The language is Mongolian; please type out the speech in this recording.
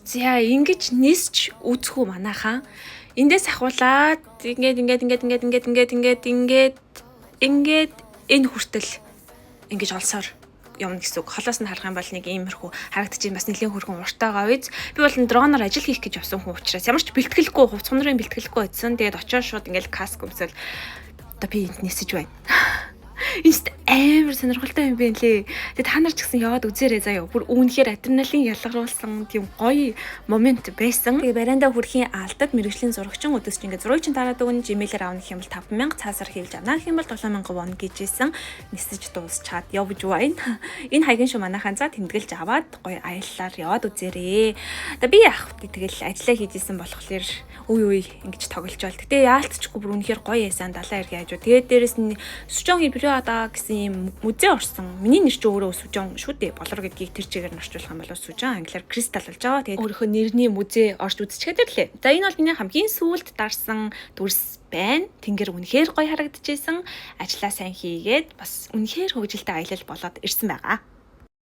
За, ингэж нисч үзэх үү манайхаа. Эндээс ахуулаад ингээд ингээд ингээд ингээд ингээд ингээд ингээд ингээд ингээд энэ хүртэл ингэж олсоор явна гэсэн үг. Холоос нь харах юм бол нэг иймэрхүү харагдчих, бас нэлийн хөрхөн уртаагаа биз. Би бол дроноор ажил хийх гэж явсан хүн учраас ямар ч бэлтгэлгүй, хувц хунрын бэлтгэлгүй байсан. Тэгээд очоод шууд ингээл каск өмсөөл одоо би энд нисэж байна. Энд амар сонирхолтой юм байна лээ. Тэгээ та нар ч гэсэн яваад үзээрэй заяа. Бүр үүнхээр адреналин ялгаруулсан тийм гоё момент байсан. Тэгээ барайндаа хүрхийн алдад мэргэжлийн зурагчин өдөс чинь ингээд зургийг чинь дараад өгнө. Gmail-ээр авах юм бол 5000, цаасаар хийлж авна гэх юм бол 7000 вон гэжсэн. Нисэж дуусчаад явж байна. Энэ хаягийн шүү манайхаа, за, тэмдэглэж аваад гоё аяллаар яваад үзээрэй. Тэгээ би яах вэ? Тэгэл ажиллаа хийж исэн болохоор үе үе ингэж тоглож бол. Гэтэ яалтчгүй бүр үнэхээр гоё ясан далайн эргийн хажуу. Тэгээд дээрэс нь Сужонгийн Прюада гэсэн юм музей орсон. Миний нэр чи өөрөө Сужон шүү дээ. Болор гэдгийг тэр чигээр нь орчуулах юм бол Сужон, англиар кристалл болж байгаа. Тэгээд өөрийнхөө нэрний музей орж үзчихээд ирлээ. За, энэ бол миний хамгийн сүүлд дарсан дүрс байна. Тэнгэр үнэхээр гоё харагдчихсэн. Ажлаа сайн хийгээд бас үнэхээр хөгжилтэй аялал болоод ирсэн байгаа.